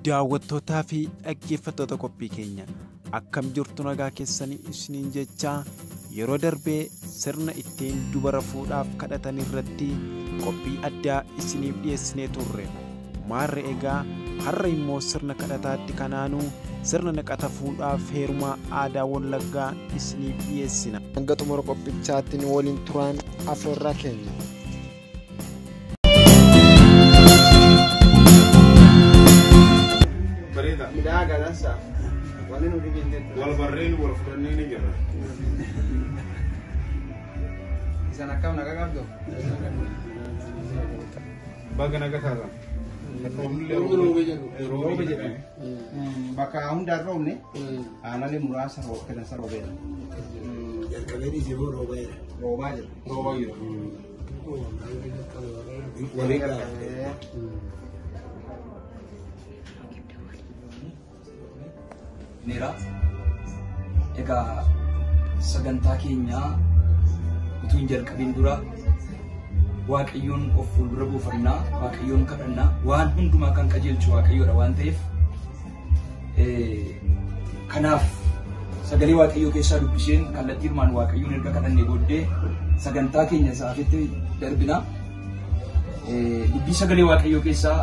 Daawwattootaa fi dhaggeeffattoota qophii keenya akkam jirtu nagaa keessanii isiniin jechaa yeroo darbee sirna ittiin dubara fuudhaaf kadhatan irratti qophii addaa isiniif dhiyeessinee turre. Maarre egaa har'a immoo sirna kadhataatti kanaanuu sirna naqata fuudhaaf heerumaa aadaa Wallaggaa isiniif dhiyeessina. Hanga xumura qophichaatti nu waliin turaan afeerraa keenya. Bareeda. Midhaa dansa. Wanni nuti jennee Wal barreen wal fudhannee ni jirra. Isan akkam nagaa qabdu? Baga naga taatan. Roobe jedhama. Bakka hundaan roobne aanaalee muraasa dansa roobeera. Jalqabee dhiisee boo roobeera. Roobaa jira. Roobaa jira. Walii gaafate. Neera. Egaa sagantaa keenyaa utuu hin jalqabin dura Waaqayyoon of fuuldura buufannaa, Waaqayyoon kadhannaa, waan hundumaa kan qajeelchu Waaqayyoodha waan ta'eef kanaaf sagalee Waaqayyoo keessaa dubbiseen kallattiidhumaan Waaqayyoon erga kadhannee booddee sagantaa keenya sa'aatitti darbina. Dubbii sagalee Waaqayyoo keessaa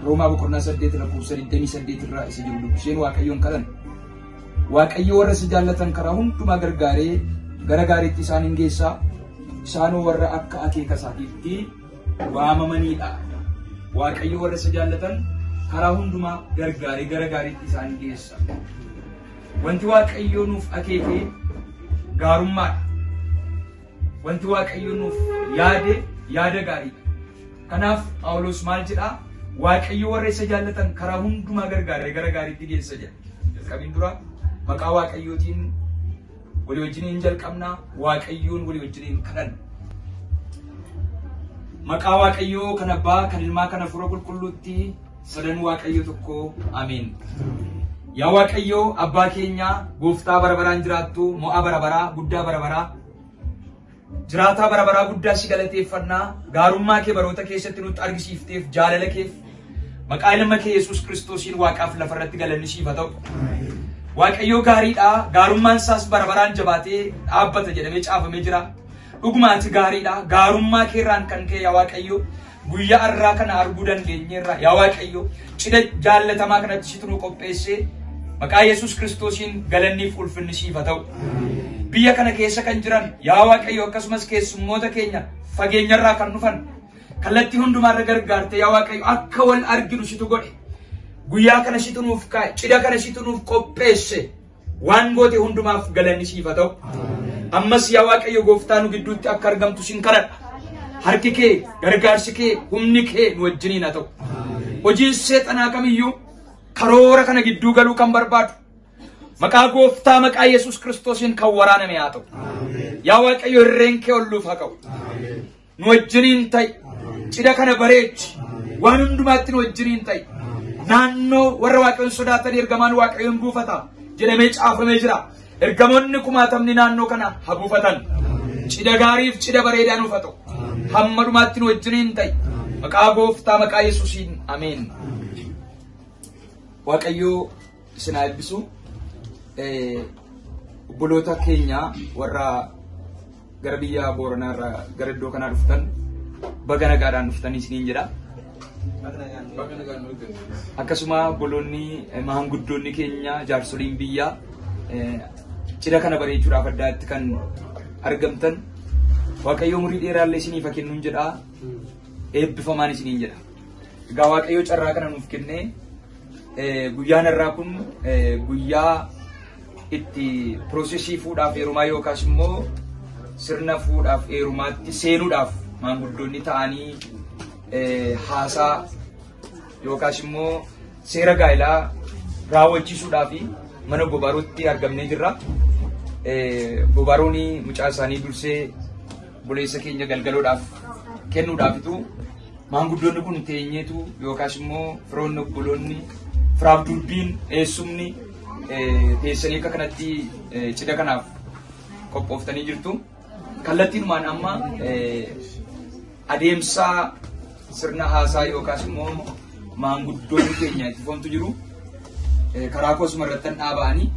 Roomaa boqonnaa 8 lakkoofsa 28 irraa isa jiru dubbiseen Waaqayyoon kadhanna. Waaqayyo warra isa jaallatan karaa hundumaa gargaaree gara gaariitti isaan hin geessaa. Isaanoo warra akka akeeka isaatiitti waamamanidha. Waaqayyo warra isa jaallatan karaa hundumaa gargaaree gara gaariitti isaan hin geessa. Wanti Waaqayyo nuuf akeeke gaarummaadha. Wanti Waaqayyo nuuf yaade yaada gaariidha. Kanaaf Phaawulos maal jedhaa? Waaqayyo warra isa jaallatan karaa hundumaa gargaaree gara gaariitti geessa jedha. Jalqabiin dura maqaa Waaqayyootiin walii wajjiniin jalqabnaa, Waaqayyoon walii wajjiniin kadhanna. Maqaa Waaqayyoo kan Abbaa, kan Ilmaa, kan Hafuura Qulqulluutti sadan Waaqayyo tokko, Ameen. Yaa Waaqayyoo Abbaa keenyaa, Gooftaa bara baraan jiraattu, mo'aa bara baraa, guddaa bara baraa, jiraataa bara baraa guddaa si galateeffannaa, gaarummaa kee baroota keessatti nutti argisiifteef, jaalala keef, maqaa ilma kee Yesuus Kiristoosiin waaqaaf lafarratti galanni siif haa ta'u. Waaqayyoo gaariidha, gaarummaan isaas bara baraan jabaatee dhaabbata jedhamee caafamee jira. Dhuguma ati gaariidha, gaarummaa keerraan kan ka'e yaa Waaqayyo, guyyaa har'aa kana arguu dandeenyeerra yaa Waaqayyo, cidha jaallatamaa kanatti situ nu qopheessee maqaa Yesuus Kiristoosiin galanniif ulfinni siif haa ta'u. Biyya kana keessa kan jiran yaa Waaqayyo akkasumas keessummoota keenya fageenyarraa kan dhufan kallattii hundumaarra gargaarte yaa Waaqayyo akka wal arginu situ godhe. Guyyaa kana situ nuuf kaa'e, cidha kana situ nuuf qopheesse, waan goote hundumaaf galanni siif haa ta'u. Ammas yaa Waaqayyo gooftaa nu gidduutti akka argamtu sin kadhadha. Harki kee, gargaarsi kee, humni kee nu wajjiniin haa ta'u. Hojiin seexanaa kamiyyuu karoora kana gidduu galuu kan barbaadu maqaa gooftaa maqaa Yesuus Kiristoosiin kan waraaname haa ta'u. Yaa Waaqayyo irreen kee ol nuuf haa ka'u. Nu wajjiniin ta'i. Cidha kana bareechi. Waan hundumaatti nu wajjiniin ta'i. Naannoo warra Waaqayyoon sodaatan ergamaan Waaqayyoon buufata jedhamee caafamee jira. Ergamoonni kumaatamni naannoo kana haa buufatan. Cidha gaariif cidha bareedaa nuuf haa ta'u. Hamma dhumaatti nu wajjiniin ta'i. Maqaa gooftaa maqaa Yesuusiin ameen. Waaqayyoo isin haa eebbisu. Obboloota keenya warra gara biyya Booranaa irraa gara iddoo kanaa dhuftan baga nagaadhaan dhuftanii isiniin jedha. Akkasuma obboloonni maanguddoonni keenya jaarsoliin biyyaa cidha kana bareechuudhaaf addaatti kan argamtan Waaqayyo umurii dheeraallee isiniif haa kennuun jedha. Eebbifamaan isiniin jedha. Egaa Waaqayyo carraa kana nuuf kennee guyyaan har'aa kun guyyaa itti piroosesii fuudhaaf heerumaa yookaas immoo sirna fuudhaaf heerumaatti seenuudhaaf maanguddoonni ta'anii haasaa yookaas immoo seera gaa'elaa raawwachiisuudhaaf mana Bobaaruutti argamnee jirra. Bobaaruun mucaa isaanii dursee buleessa keenya galgaloodhaaf kennuudhaafitu maanguddoonni kun teenyeetu yookaas immoo firoonni obboloonni firaaf durbiin eessumni teessanii akka kanatti cidha kanaaf qophooftanii jirtu. Kallattiinumaan amma adeemsa sirna haasaa yookaas immoo Maanguddoonni keenya itti foontu jiru. Karaa koosuma irratti dhaaba'anii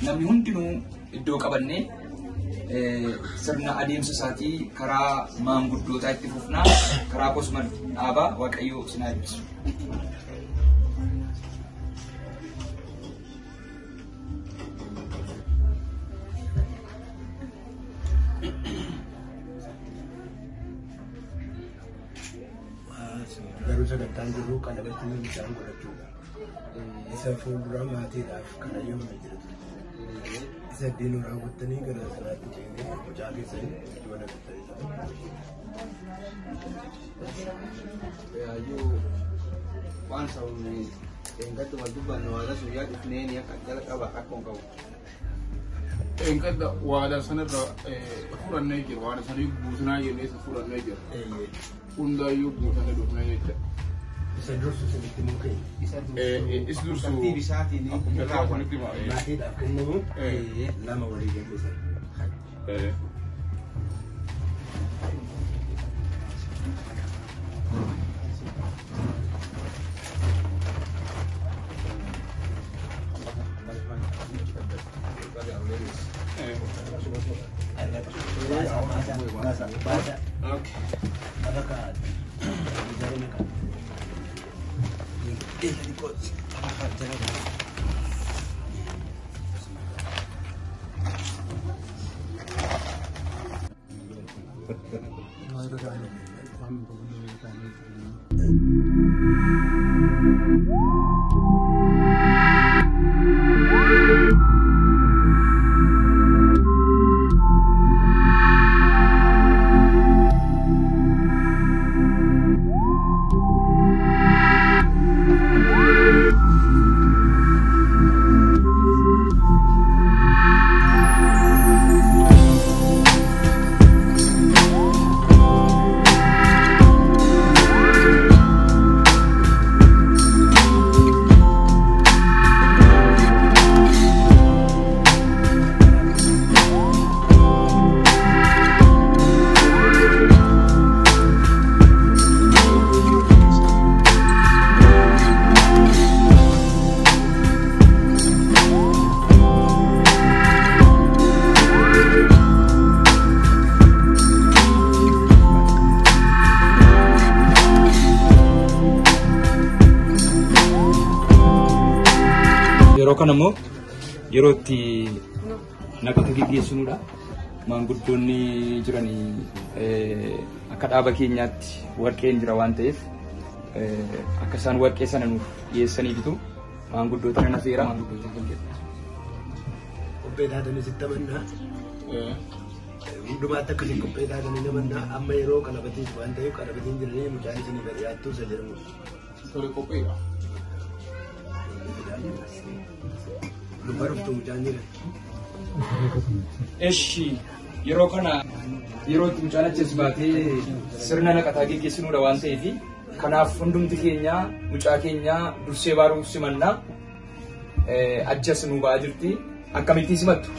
namni hundinuu iddoo qabannee sirna adeemsa isaatii karaa maanguddootaa itti fufnaa karaa koosuma dhaabaa Waaqayyoo isin haa eebbisu. Garuu sagantaan jiru qalabatti mucaan godhachuudha. Isa fuuldura maatiidhaaf kan ayyaamame jira ture. Isa ittiin raawwattanii gara sanaatti ceenee mucaa keessanii itti walaqattanii. Yaayyuu waan sababni eeggattu wal dubbannu waadaa sun yaa dhufnee ni akka jalqaba akka hin qabu. Eeggadda waadaa sanarra fudhannee jira. Waadaa sanii guutunaa jennee isa fudhannee jira. Hundaayyuu guutannee dhufnee jecha. Isa dursu sinitti muu keenya. Isa Isa dursu tartiibi isaatiin akkuma jalqaba sanitti hima. Maatiidhaaf kennamu lama walii galmeessan. Baasa baasa. Okay. Lafa kaa'aa. Jarri kaa'aa. Yeroo kana immoo yeroo itti naqata geggeessinudha. Maanguddoonni jiran akka dhaaba keenyaatti warqeen jira waan ta'eef akka isaan warqee sana nuuf dhiyeessaniifitu maanguddoota nan affeera. Maanguddoota kan jedhu. Qophee taatanii sitti amannaa. Hundumaatti akkasii qophee taatanii namannaa amma yeroo qalabatiif waan ta'eef qalabatiin jiranii mucaan isinii gadi dhiyaattu isa jedhamu. Tole qopheedha. Dubbaa dhuftu mucaan jiran. Eshi yeroo kana yeroo itti mucaan achi as baatee sirna naqataa geggeessinudha waan ta'eef kanaaf hundumti keenya mucaa keenya dursee baaruuf simannaa achi as nu ba'aa jirti. Akkamittiin simattu?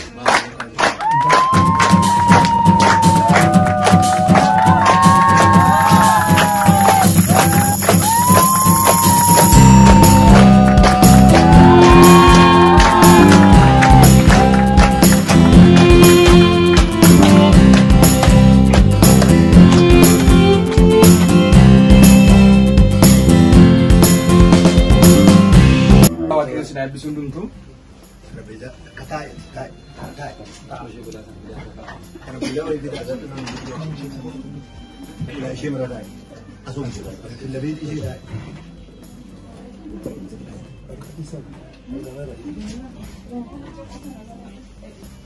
Waaqayyo isin haa eebbisu hundumtuu. Xarapheezaa akka taa'e taa'e taa'e. Xarapheezaa wayii bitaa ishee bira taa'e. Asuma ishee taa'e. Labeetii ishee taa'e.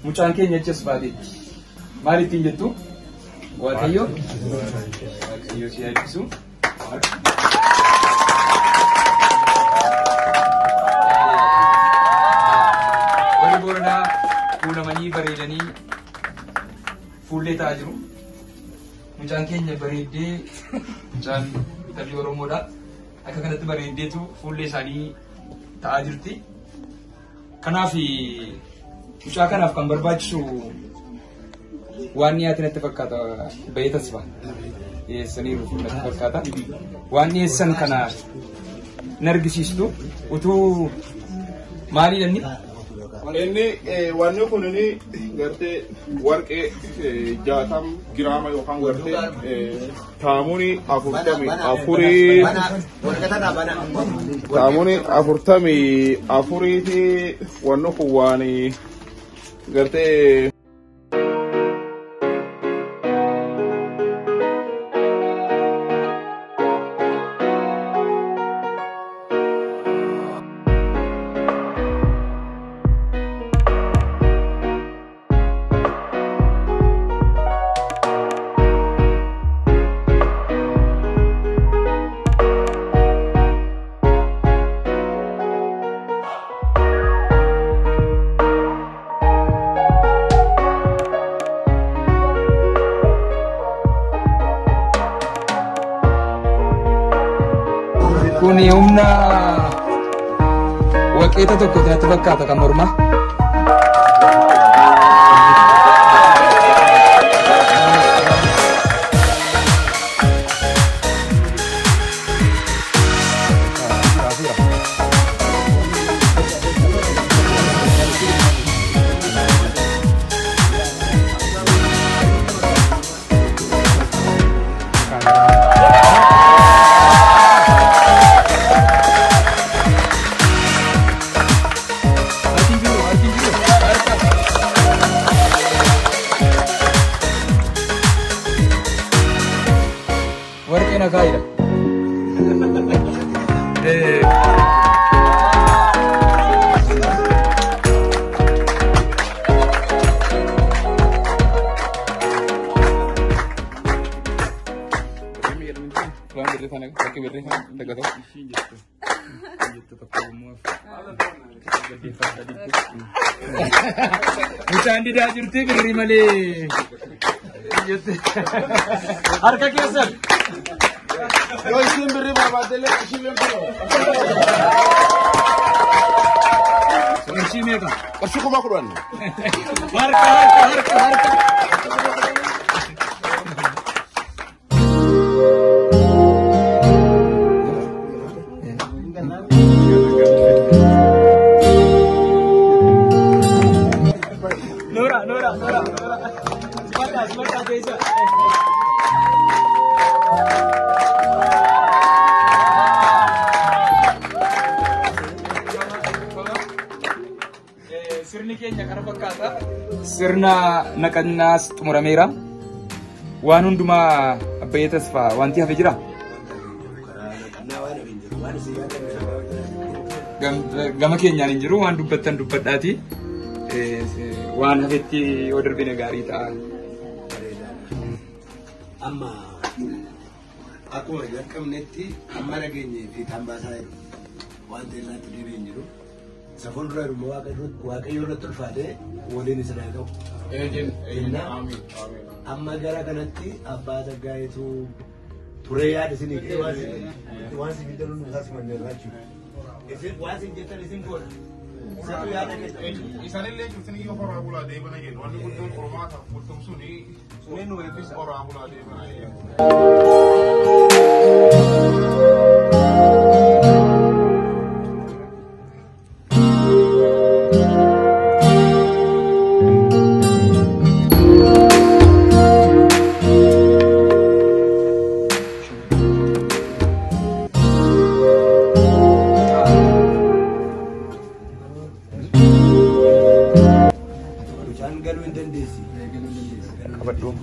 Mucaan keenya achi as baateetti. Maal ittiin jettu? Waaqayyo. Waaqayyo si haa eebbisu. Warri Booranaa fuulamanii bareedanii fuullee taa'aa jiru. Mucaan keenya bareeddee mucaan intalli Oromoodha. Akka kanatti bareeddeetu fuullee isaanii taa'aa jirti. Kanaaf mucaa kanaaf kan barbaachisu waan dhiyaate natti fakkaata bahee tasfa dhiyeessaniiru natti fakkaata. Waan dhiyeessan kana hin argisiistu utuu maali jenni? Inni wanni kun inni gartee warqee 60 giraama yookaan gartee taamunii 44 taamunii 44 fi wanni kun waan gartee. Kun humna waqeeta tokko natti fakkaata kan mormaa. Warqee nagaa jira. Mucaan didaa jirti birrii malee. Harka keessan. Yoo isiin birrii barbaaddellee ishiin kun. Qarshii meeqa? Qarshii 10,000. Harka harka harka harka. Nora, Nora, Nora, Nora. Smarta, smarta keessa. Sirni keenya kana fakkaata. Sirna naqannaas xumurameera. Waan hundumaa Abbayyee Tasfaa wanti hafe jira? Gama keenyaan hin jiru waan dubbattan dubbadhaati. Waan hafetti yoo darbine gaarii ta'a. Amma akkuma jalqabnetti amma nageenyee fi tambaasaa jiru waan ta'e irratti deebi'ee hin jiru. Isa fuuldura immoo Waaqayyo irratti ulfaatee waliin isin haa ga'u. Amma gara kanatti abbaa Tsaggaayee turee yaada isinii kenne. Waan isin jettan hundi isaa simanneerra jechuudha. Isin waan isin jettan isin goona. Isatu yaada kenna. Isaanillee cuftanii yoo horaa bulaa deebana jennu wanni guddoon qormaataaf guddoon suni horaa bulaa deebana jennu. Mucaan galuu hin dandeessi. Qabadhu.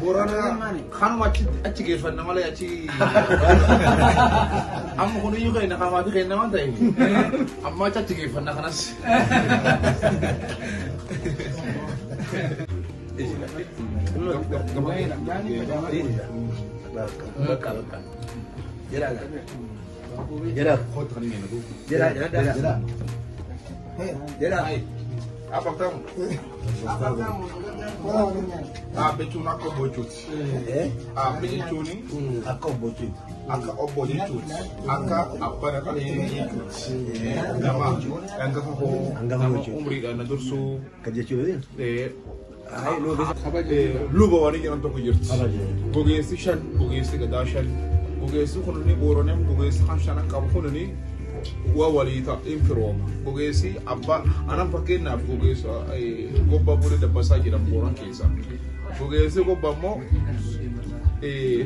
Borana kanuma achi geeffanna malee achi amma kun iyyuu keenya qaamaa fi keenya waan ta'eef amma achi geeffanna kanas. Dhaabbi jechuun akka obbo jechuuti. Dhaabbi jechuun akka obbo jechuuti. Akka obbo jechuuti. Akka abbaa dhaqalee jechuuti. Nama hangafa hoo nama umriidhaan na dursuu. Kan jechuudha. Luba waan jedhan tokko jirti. Gogeessi shan, gogeessi gadaa shan. Gogeessi kunini booraneen gogeessi kan shanan qabu kunini waa walii ta'a infirooma. Gogeessi abbaa anan fakkeenyaaf gogeessa gobbaa bulee dabbasaa jedhamu booran keessa. Gogeessi gobbaa immoo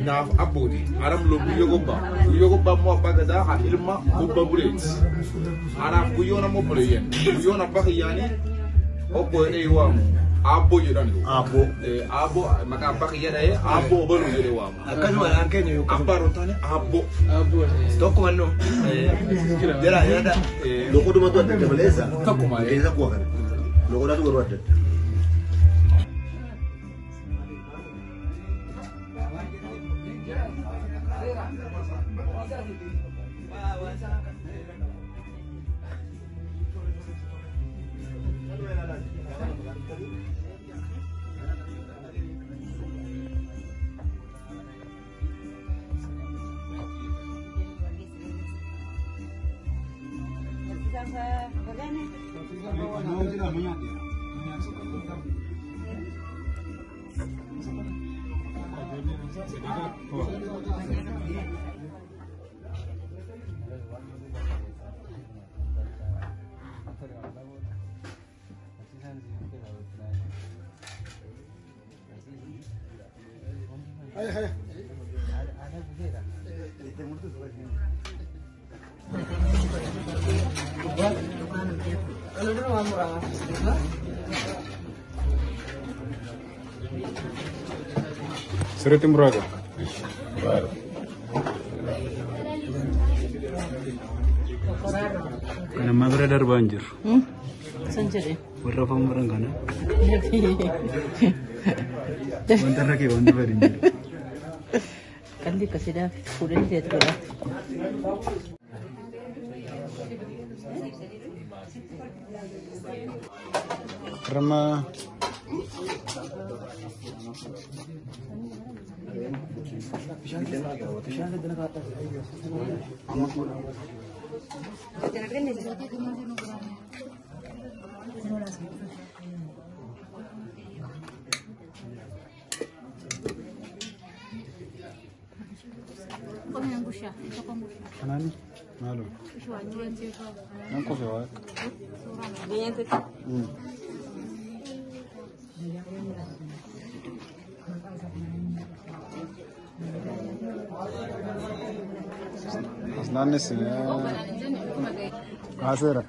naaf abbooti. Anam guyyoo gobbaa. Guyyoo gobbaa immoo abbaa gadaa haa ilma gobbaa buleeti. Anaaf guyyoon ammoo buleeyyan. Guyyoon abbaa kiyyaanii obbo jedhee waamu. Aabboo jedhan. Aabboo. Aabboo maqaa abbaa kiyya dhahee aabboo obaluu jedhee waama. Akkasuma naan keenya yookaan. Abbaan hin taane aabboo. Tokkuma nnu. Jira jira. Loqodumatu adda adda maleessa. Tokkuma. Keessa kuwa kana. Loqodaatu garuu adda adda. Sirriitti muraaga. Kan ammaa bira darbaa hin jiru. San jedhe. Warra afaan muran kana. Wanta irra kee wanti bari hin jiru. Qalli akkasiidhaaf fuudhanii ta'etu godha. Rama. Kanaan maalo? Nan kofe waaqa. As naannessi kaaseera.